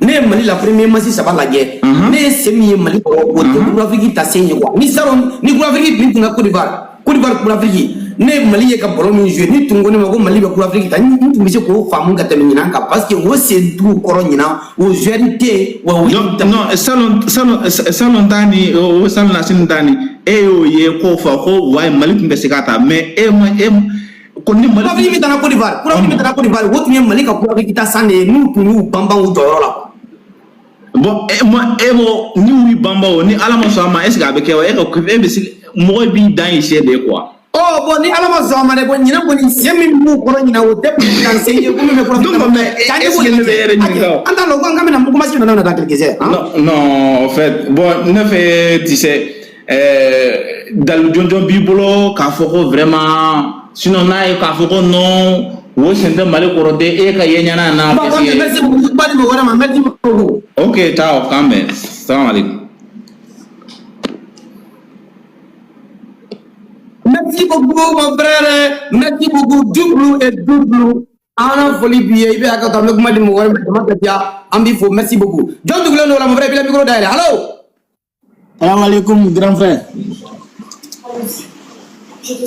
Ne ye Mali la premier match saba lajɛ, ne ye sen min ye Mali kɔrɔ, o tɛ Coupe d'Afrique ta sen ye quoi. Ni salon ni Coupe d'Afrique min tun ka Côte d'Ivoire, Côte d'Ivoire Coupe d'Afrique, ne ye Mali ye ka ballon min jouer, ni tun ko ne ma ko Mali bɛ Coupe d'Afrique ta, n tun bɛ se k'o faamu ka tɛmɛ ɲinan kan, parce que o sen t'u kɔrɔ ɲinan, o joueur tɛ yen wa o Non, non, salon ta ni o salon na sini ta ni e y'o ye k'o fɔ ko wayi Mali tun bɛ se ka ta, mais e ma e ko ni Coupe Mali d'Afrique min taara Côte d'Ivoire, Coupe d'Afrique min taara Côte d'Ivoire, o tun ye Mali ka Coupe d'Afrique ta san de ye, n'u tun y'u banban u jɔyɔrɔ la quoi. Bon, e ma e b'o ni wuli banba o ni Ala ma sɔn a ma, est ce que a bɛ kɛ wa? E ka e bɛ se mɔgɔ b'i dan i sɛ de ye quoi. Oh bon, ni Ala ma sɔn a ma dɛ, bon, ɲinan kɔni sen min b'u kɔrɔ ɲinan, o tɛ président sen ye ko min bɛ Coupe d'Afrique Donc mais ta. est ce que ne bɛ e yɛrɛ ɲininka o? An t'a lɔn ko an ka bɛna commencer nana dans quelques heures, hein? Non, non, en fait, bon, ne fɛ, tu sais, dalu jɔnjɔn b'i bolo k'a fɔ ko vraiment, sinon n'a ye k'a fɔ ko non, o sen tɛ Mali kɔrɔ de, e ka ye ɲɛna na Bon, parce bon, que merci beaucoup. Ba di mɔgɔ wɛrɛ ma, merci beaucoup. Ok, ciao, k'an bɛn, salam alaikum. Merci beaucoup, mon frère. Merci beaucoup. Double et double. An ka foli b'i ye, i bɛ hakɛ to, an bɛ kuma di mɔgɔ wɛrɛ ma, jama ka diya, an b'i fo, merci beaucoup. Jɔn tugulen don o la, mon frère, i b'i la micro dayɛlɛ. Allo? Salam alaikum, grand frère.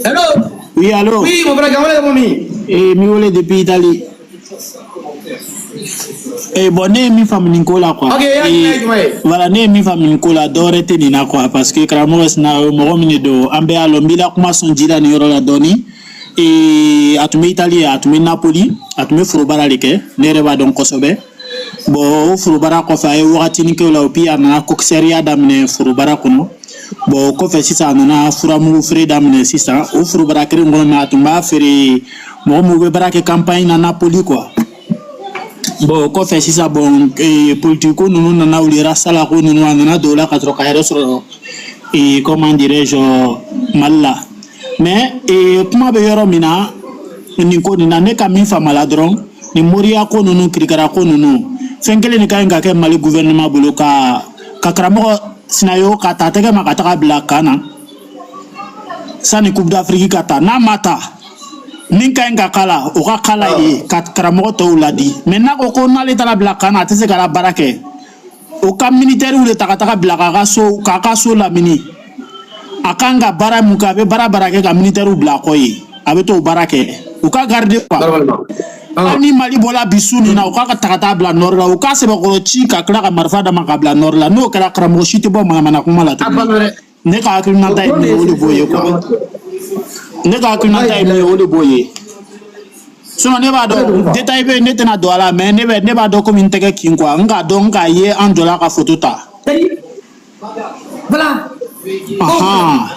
Hello? Oui, allô? Oui, mon frère, k'an wele ka bɔ min? Eh, mi wele depuis Italie. Eh, bon, ne ye min faamu nin ko la quoi. Ok, i hakilina ye jumɛn ye? Voilà, ne ye min faamu nin ko la, dɔwɛrɛ tɛ nin na quoi, parce que karamɔgɔ Sina o ye mɔgɔ min de don, an bɛɛ y'a lɔn, n b'i la kuma sɔn ji la nin yɔrɔ la dɔɔni. Eh, a tun bɛ Italie, a tun bɛ Napoli, a tun bɛ forobara de kɛ, ne yɛrɛ b'a dɔn kosɛbɛ. Bon, o forobara kɔfɛ, a ye wagatinin kɛ o la, puis a nana coxeria daminɛ forobara kɔnɔ. Bon, o kɔfɛ sisan, a nana furamugu feere daminɛ sisan o forobara kelen kɔnɔ, mais a tun b'a feere mɔgɔ minnu bɛ baara kɛ campagne na Napoli quoi. Bon, o kɔfɛ sisan, bon, politique ko ninnu nana wuli, rasala ko ninnu, a nana don o la ka sɔrɔ k'a yɛrɛ sɔrɔ, comment dirais-je, Mali la. Mais kuma bɛ yɔrɔ min na nin ko nin na, ne ka min faamu a la dɔrɔn, nin moriya ko ninnu, kirikara ko ninnu, fɛn kelen de ka ɲi ka kɛ Mali gouvernement bolo, ka karamɔgɔ Sinayo ka ta tɛgɛ ma ka taga bila kan na sani Coupe d'Afrique ka ta. N'a ma ta, min ka ɲi ka k'a la, o ka k'a la ye ka karamɔgɔ tɔw ladi. Mais n'a ko ko n'ale taara bila kan na, a tɛ se ka la baara kɛ, o ka militaires de ta ka taga bila k'a ka so lamini. A kan ka baara mun kɛ, a bɛ baara kɛ ka militaires bila a kɔ ye, a bɛ t'o baara kɛ, u ka garder quoi. Normalement. Hali ni Mali bɔla bi su nin na, u k'a ka ta ka taa bila nord la, u k'a sɛbɛkɔrɔ ci ka tila ka marifa d'a ma ka bila nord la. N'o kɛra, karamɔgɔ si tɛ bɔ manamana kuma la A tuguni. banna dɛ. Ne ka hakilinata ye min ye, o de b'o ye quoi. Ne ka hakilinata ye min ye, o de b'o ye. Sinon ne b'a dɔn, détail bɛ yen, ne tɛna don a la, mais ne b'a dɔn komi n tɛgɛ kin quoi. N k'a dɔn, n k'a ye an jɔla ka photo ta. Voilà. Ahan.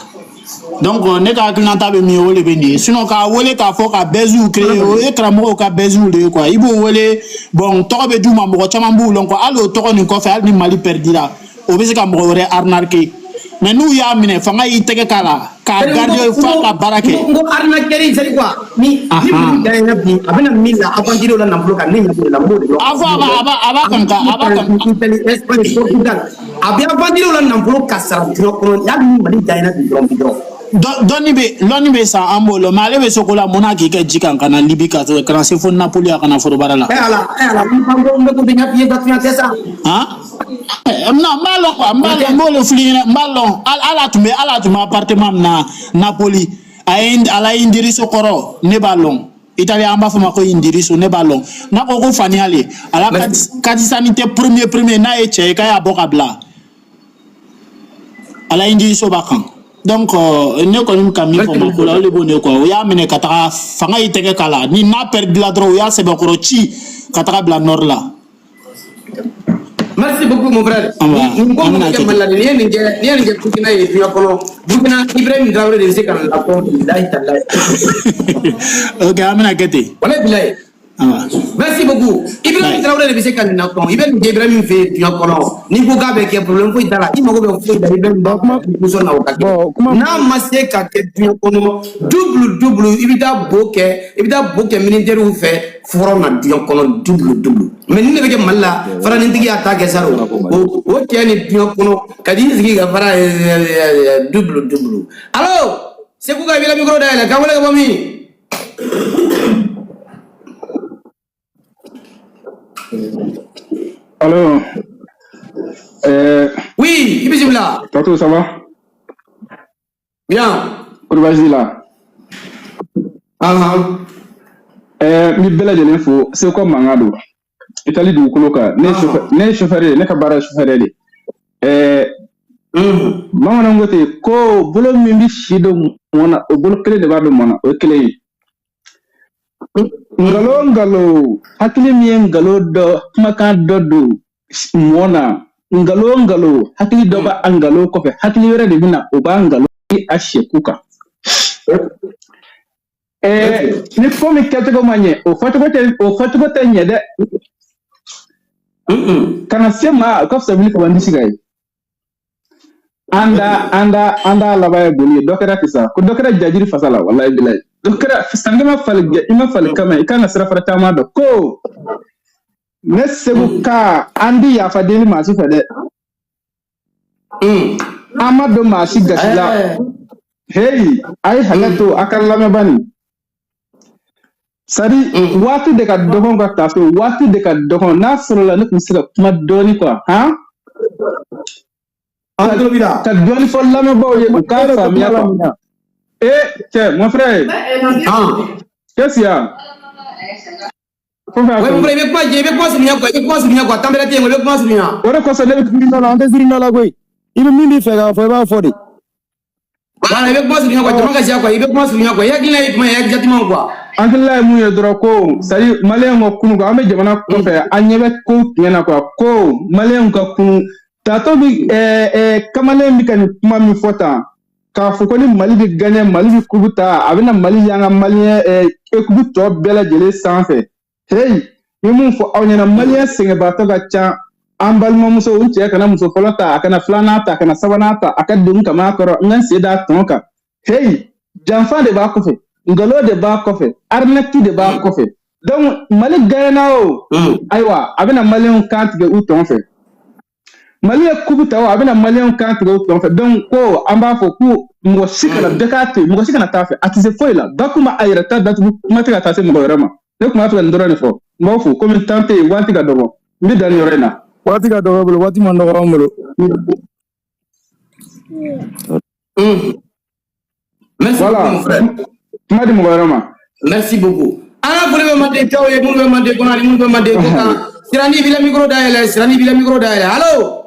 Donc ne ka hakilinata bɛ min ye, o de bɛ nin ye. Sinon k'a wele k'a fɔ ka buzz créer, o ye karamɔgɔw ka buzz de ye quoi. I b'o wele, bon, tɔgɔ bɛ d'u ma, mɔgɔ caman b'u lɔn quoi. Hali o tɔgɔ nin kɔfɛ, hali ni Mali perdira, o bɛ se ka mɔgɔ wɛrɛ arnaquer. Mais n'u y'a minɛ, fanga y'i tɛgɛ k'a la k'a garder f'a ka baara kɛ. N ko arnaqueur, c'est quoi, ni Mali gagnera bi, a bɛna min la aventure la nafolo kan, ne ɲɛ b'o la, n b'o de dɔn. A fɔ a b'a kan ka a b'a kan. Italie, Espagne, Portugal, a bɛ aventure la nafolo ka sara diɲɛ kɔnɔ, hali ni Mali gagnera bi dɔrɔn, bi dɔrɔn. Dɔnni bɛ, lɔnni bɛ san an bolo, mais ale bɛ se ko la mun na k'i kɛ ji kan ka na Libi, ka na se fo Napoli, a kana forobara la. Eh ala, eh ala, n ko n bɛ ko bɛ ɲɛ f'i ye, datugu tɛ sa. Han, non, n b'a lɔn quoi, n b'a lɔn, n b'o de f'i ɲɛna, n b'a lɔn. Hali a tun bɛ appartement min na Napoli, a ye ala indirizzo kɔrɔ, ne b'a lɔn. Italien an b'a fɔ ma ko indirizzo, ne b'a lɔn. N'a ko faniya le ala carte sanitaire premier premier, n'a ye cɛ ye k'a y'a bɔ ka bila, ala indirizzo b'a kan. Donc ne kɔni ka min fɔ ma ko la, o de b'o ne quoi. O y'a minɛ ka taga, fanga y'i tɛgɛ k'a la, ni n'a perdila dɔrɔn, o y'a sɛbɛkɔrɔ ci ka taga bila nord la. Merci beaucoup, mon frère. Nin ko An mun bɛna kɛ kɛ Mali la, nin ye nin kɛ, nin ye nin kɛ Burkina ye diɲɛ kɔnɔ. Burkina, Ibrahim Traoré de bɛ se ka nin lakɔn, bilahi talahi. Ok, an bɛna kɛ ten. Walahi bilahi. Awa. Merci beaucoup. Ibrahim Bye. Traoré de bɛ se ka nin lakɔn. I bɛ nin kɛ Ibrahim fɛ yen diɲɛ kɔnɔ. N'i ko k'a bɛ kɛ, problème foyi t'a la. I mago bɛ foyi la, Ibrahim b'a muso na o ka kɛ. Bon, kuma N'a ma se ka kɛ diɲɛ kɔnɔ, double double, i bɛ taa bo kɛ, i bɛ taa bo kɛ militaires fɛ front na diɲɛ kɔnɔ, double double. Mais nin de bɛ kɛ Mali la, faranintigi y'a ta kɛ sa o. O cɛ ni diɲɛ kɔnɔ ka t'i sigi ka fara double double. Allo, Segu ka i b'i la micro dayɛlɛ, k'an wele ka bɔ min? Allô, Oui, i bisimila. Tato, ça va? Bien. Kɔri baasi la? Ahan. N bɛ bɛɛ lajɛlen fo, seko mankan don. Itali dugukolo kan, ne ye chauffeur, ne ye chauffeur ye, ne ka baara ye chauffeur de ye. Bamananw ko ten ko bolo min bɛ si don mɔn na, o bolo kelen de b'a don mɔn na, o ye kelen ye. Nkalon nkalon, hakili min ye nkalon dɔ kumakan dɔ don mɔn na, nkalon nkalon, hakili dɔ b'a nkalon kɔfɛ, hakili wɛrɛ de bɛ na, o b'a nkalon a seku kan. Ni ko min kɛcogo ma ɲɛ, o fɔcogo tɛ ɲɛ dɛ. Kana se ma, o ka fisa wuli ka bɔ n disi kan ye. An da laban ye boli ye, dɔ kɛra ten sa, ko dɔ kɛra jajiri fasa la, walayi bilayi. Dɔ kɛra sanke ma fali i ma fali kama, i kan ka sira fara caman dɔn ko ne Segu ka an di yafa deli maa si fɛ dɛ. An ma don maa si gasi la. Hey, a ye hakɛ to a ka lamɛnba nin. C'est-à-dire waati de ka dɔgɔn ka taa so, waati de ka dɔgɔn, n'a sɔrɔla ne tun bɛ se ka kuma dɔɔni quoi, han? An tulo b'i la. Ka dɔɔni fɔ lamɛnbaaw ye, u k'a faamuya quoi. Eh, cɛ, mon frère, qu'est-ce qu'il y a? Faut faire Ouais, mon frère, i bɛ kuma jɛ, i bɛ kuma surunya quoi, i bɛ kuma surunya quoi, température i bɛ kuma surunya. O de kosɔn ne bɛ Zirinda la, an tɛ zirinda la koyi. I bɛ min b'i fɛ k'a fɔ, i b'a fɔ de. Voilà, i bɛ kuma surunya quoi, jama ka siya quoi, i bɛ kuma surunya quoi, i hakilina ye jumɛn ye exactement quoi? Hakilila ye mun ye dɔrɔn ko, c'est à dire maliyɛnw ka kunu quoi, an bɛ jamana kɔfɛ, an ɲɛ bɛ ko tiɲɛ na quoi, ko maliyɛnw ka kunu. Tatɔ bi kamalen bɛ ka nin kuma min fɔ tan, k'a fɔ ko ni Mali bɛ gagner, Mali bɛ coupe ta, a bɛna Mali y'an ka maliyɛn équipe tɔ bɛɛ lajɛlen sanfɛ. Hey, n bɛ mun fɔ aw ɲɛna, maliyɛn sɛgɛnbaatɔ ka ca. An balimamuso, n cɛ kana muso fɔlɔ ta, a kana filanan ta, a kana sabanan ta, a ka degun kama kɔrɔ, n ka n sen da tɔn kan. Hey, janfa de b'a kɔfɛ, nkalon de b'a kɔfɛ, arnaque de b'a kɔfɛ. Donc Mali gagné o, ayiwa, a bɛna maliyɛnw kan tigɛ u tɔn fɛ. Mali ye coupe ta o, a bɛna maliyɛnw kan tigɛ u tɔn fɛ. Donc ko an b'a fɔ ko mɔgɔ si kana, bɛɛ k'a to yen, mɔgɔ si kana taa fɛ, a tɛ se foyi la. Ba kuma a yɛrɛ ta datugu, kuma tɛ ka taa se mɔgɔ wɛrɛ ma. Ne tun b'a fɛ ka nin dɔrɔn de fɔ. N b'aw fo, komi temps tɛ yen, waati ka dɔgɔ, n bɛ dan nin yɔrɔ in na. Waati ka dɔgɔ bolo, waati ma nɔgɔ an bolo. Merci Voilà. beaucoup, mon frère. Kuma di mɔgɔ wɛrɛ ma. Merci beaucoup. An ka foli bɛ Mandenkaw ye, minnu bɛ Manden kɔnɔ ani minnu bɛ Manden kɔ kan. Sirani b'i la micro dayɛlɛ, Sirani b'i la micro dayɛlɛ. Allo.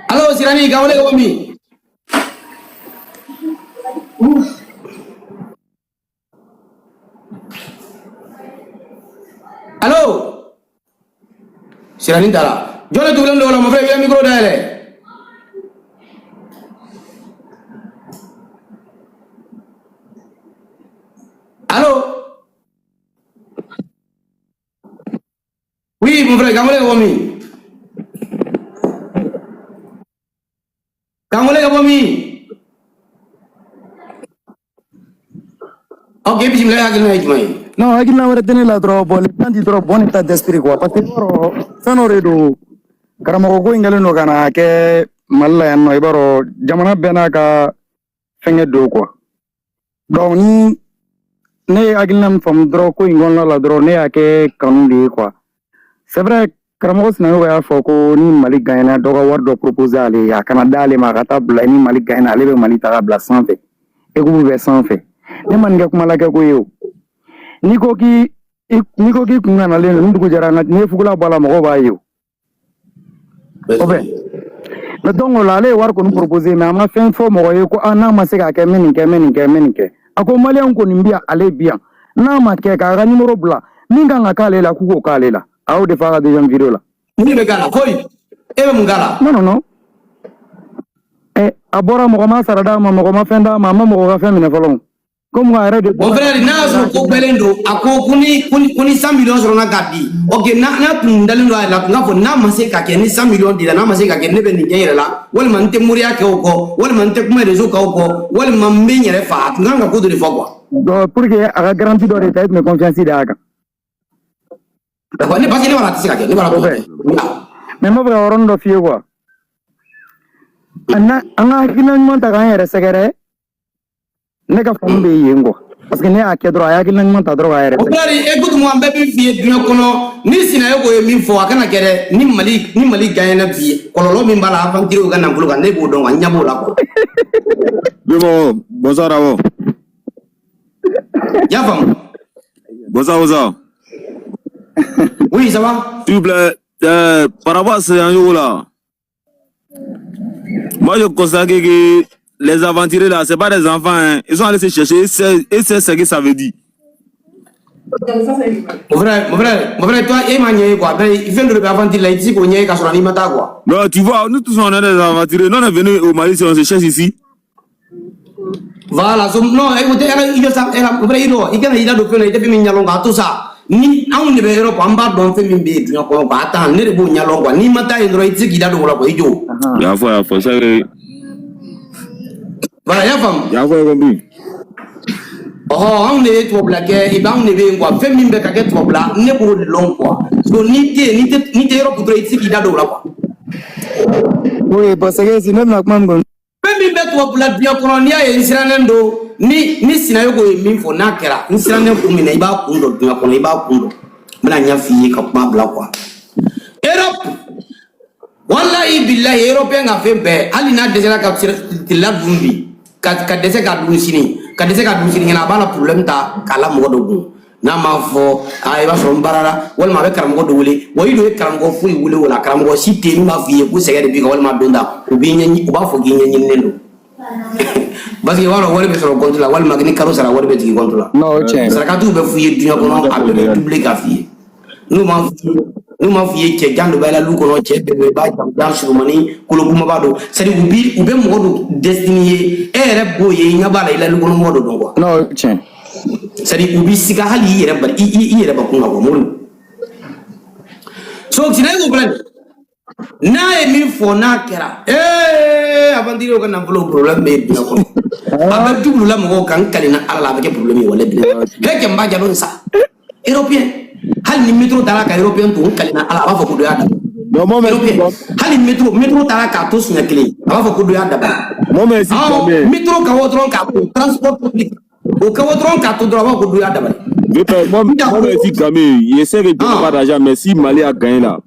Allo Sirani, k'an wele ka bɔ min? Allo Sirani taara. Jɔn de tugulen don o la? Mon frère, i bɛ micro dayɛlɛ. Allo. Oui, mon frère, k'an wele ka bɔ min? K'an wele ka bɔ min? Ok, bisimila, e hakilina ye jumɛn ye? Non, hakilina wɛrɛ tɛ ne la dɔrɔn. Bon, les gens disent dɔrɔn bon état d'esprit quoi, parce que i b'a dɔn fɛn dɔ de don, karamɔgɔ ko in kɛlen don ka na kɛ Mali la yan nɔ. I b'a dɔn jamana bɛɛ n'a ka fɛngɛ don quoi. Donc ni ne ye hakilina min faamu dɔrɔn ko in kɔnɔna la dɔrɔn, ne y'a kɛ kanu de ye quoi. C'est vrai, karamɔgɔ Sinayogo y'a fɔ ko ni Mali gagnera, dɔ ka wari dɔ proposer ale ye, a kana d'ale ma, a ka taa bila. Ni Mali gagnera, ale bɛ Mali ta ka bila sanfɛ, équipe bɛ sanfɛ. Ne ma nin kɛ kuma lakɛ ko ye o. N'i ko k'i kun ganalen don, ni dugu jɛra, an ka n'i ye fugula bɔ a la, mɔgɔw b'a ye o. O bɛ mais donc o la, ale ye wari kɔni proposer, mais a ma fɛn fɔ mɔgɔ ye ko ah, n'a ma se k'a kɛ, n bɛ nin kɛ, n bɛ nin kɛ, n bɛ nin kɛ. A ko maliyɛnw kɔni bi yan, ale bi yan, n'a ma kɛ, k'a ka numéro bila, min kan ka k'ale la, k'u k'o k'ale la. A y'o de fɔ a ka deuxième vidéo la. Mun de bɛ k'a la? Foyi. E bɛ mun k'a la? Non, non, non, a bɔra, mɔgɔ ma sara d'a ma, mɔgɔ ma fɛn d'a ma, a ma mɔgɔ ka fɛn minɛ fɔlɔ, komi a yɛrɛ de Mon bɔra. frère, n'a y'a sɔrɔ ko gbɛlen don, a ko ni 100 millions sɔrɔla k'a di. Ok, n'a tun dalen don a yɛrɛ la, a tun k'a fɔ n'a ma se ka kɛ, ni 100 millions dira, n'a ma se ka kɛ, ne bɛ nin kɛ n yɛrɛ la, walima n tɛ moriya kɛ o kɔ, walima n tɛ kuma réseau kan o kɔ, walima n bɛ n yɛrɛ fa. A tun kan ka ko dɔ de fɔ quoi. Donc pour que a ka garantie dɔ de ta, e tun bɛ confiance d'a kan. D'accord, ne parce que ne b'a dɔn a tɛ se ka kɛ, ne b'a dɔn a O tɛ bɛ se ka kɛ. Mais n b'a fɛ ka yɔrɔnin dɔ f'i ye quoi. An ka hakilina ɲuman ta k'an yɛrɛ sɛgɛrɛ, ne ka faamu bɛ yen quoi, parce que ne y'a kɛ dɔrɔn, a ye hakilina ɲuman ta dɔrɔn k'a yɛrɛ Mon sɛgɛrɛ. frère, écoute-moi, n bɛ min f'i ye diɲɛ kɔnɔ, ni Sinayogo ye min fɔ, a kana kɛ dɛ. Ni Mali gagnera bi, kɔlɔlɔ min b'a la aventurier ka nafolo kan, ne b'o dɔn quoi, n ɲɛ b'o la quoi. Oui, bon, bonsoir d'abord. I y'a faamu? Bonsoir, bonsoir. Oui, ça va? S'il vous plaît, par rapport à ce là, moi je constate que les aventuriers là, c'est pas des enfants, hein. Ils sont allés se chercher et c'est ce que ça veut dire. Mon frère, mon frère, mon frère, toi, e m'a ɲɛ ye quoi. Ben, fɛn dɔ de bɛ aventure la, i tɛ se k'o ɲɛ ye k'a sɔrɔ n'i ma taa quoi. Non, tu vois, nous tous on est des aventuriers. Nous on est venus au Mali, si on se cherche ici. Voilà, so, non, écoutez, elle, il sa, elle, mon frère, i dɔn, i kana i da don fɛn na, i tɛ fɛn min ɲɛdɔn quoi, tout ça. Ni anw de bɛ Europe, an b'a dɔn fɛn min bɛ yen diɲɛ kɔnɔ quoi. Attends, ne de b'o ɲɛdɔn quoi. N'i ma taa yen dɔrɔn, i tɛ se k'i da don o la quoi, i jɔ. Il y a foi, il y a foi, ça, il Voilà, i y'a faamu? y a foi, compris. Ɔhɔ, anw de ye tubabula kɛ, i b'anw de bɛ yen quoi. Fɛn min bɛ ka kɛ tubabula, ne b'o de lɔn quoi. So n'i tɛ yen, n'i tɛ Europe dɔrɔn, i tɛ se k'i da don o la quoi. Oui, parce que si ne bɛna kuma min kɔni Fɛn min bɛ tubabula diɲɛ kɔnɔ, n'i y'a ye n sirannen don, ni Sinayogo ye min fɔ, n'a kɛra, n sirannen kun min na, i b'a kun dɔn diɲɛ kɔnɔ, i b'a kun dɔn. N bɛna ɲɛ f'i ye ka kuma bila quoi. Europe, wallahi billahi, européen ka fɛn bɛɛ, hali n'a dɛsɛra ka tila dun bi, ka dɛsɛ k'a dun sini, ka dɛsɛ k'a dun sinikɛnɛ, a b'a la problème ta k'a la mɔgɔ dɔ kun. N'a m'a fɔ aa, i b'a sɔrɔ n baarala, walima a bɛ karamɔgɔ dɔ wele wa, i dun ye karamɔgɔ foyi wele o la, karamɔgɔ si tɛ yen min b'a f'i ye ko sɛgɛ de b'i kan walima don ta u b'i ɲɛ, u b'a fɔ k'i ɲɛɲininen don, parce que i b'a dɔn wari bɛ sɔrɔ compte la, walima ni kalo sara, wari bɛ jigin compte la. Non, o tiɲɛ. Sarakatiw bɛ f'u ye diɲɛ kɔnɔ, a bɛɛ bɛ doublé k'a f'i ye. N'u m'a f'i ye cɛ jan dɔ b'a la lu kɔnɔ, cɛ bɛɛ bɛ i b'a jamujan surumani kolokumaba don, c'est à dire u bɛ mɔgɔ dɔ destiny ye, e yɛrɛ b'o ye, i ɲɛ b'a la, i la lu kɔnɔ mɔgɔ dɔ don quoi. Non, o tiɲɛ. C'est à dire u b'i siga hali i yɛrɛ bari i yɛrɛ bakun kan quoi, mori. So Sinayogo filɛ nin, n'a ye min fɔ, n'a kɛra, ee, aventurier ka nafolo problème bɛ yen diɲɛ kɔnɔ, a bɛ double la mɔgɔw kan, n kalenna Ala la, a bɛ kɛ problème ye wala bilen. Hɛkɛ n b'a jalo sa, européen, hali ni métro taara ka européen to, n kalenna Ala, a b'a fɔ ko dɔ y'a dabɔ. Non, moi, mais Européen, hali métro taara k'a to siɲɛ kelen, a b'a fɔ ko dɔ y'a dabɔ. Moi, mais si Awɔ, jamais. métro ka bɔ dɔrɔn k'a to transport public, o ka bɔ dɔrɔn k'a to dɔrɔn, a b'a fɔ ko dɔ y'a dabɔ. Moi, moi, mais si jamais, je sais que tu n'as pas d'argent, mais si Mali a gagné là,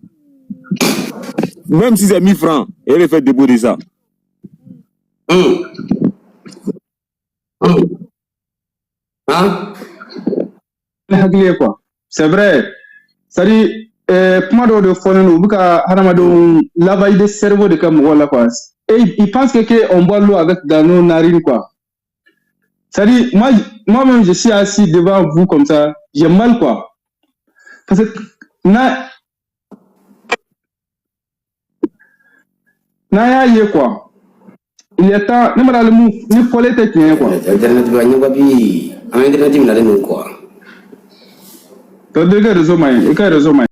même si c'est 1000 francs, et il fait dépôt de ça. Hein? Ne hakili ye quoi, c'est vrai, c'est à dire Kuma dɔw de fɔlen don, u bɛ ka hadamadenw lavage de cerveau de kɛ mɔgɔw la quoi. Et ils pensent que on boit l'eau avec dans nos narines quoi. C'est-à-dire, moi, moi-même, je suis assis devant vous comme ça, j'ai mal quoi. Parce que n'a n'a y'a ye quoi. Il est temps, ne ma mun ni fɔlen tɛ tiɲɛ ye quoi. Internet ba ɲɛba bi an internet minɛlen don quoi. Tɔ i ka réseau man ɲi, i ka réseau man ɲi.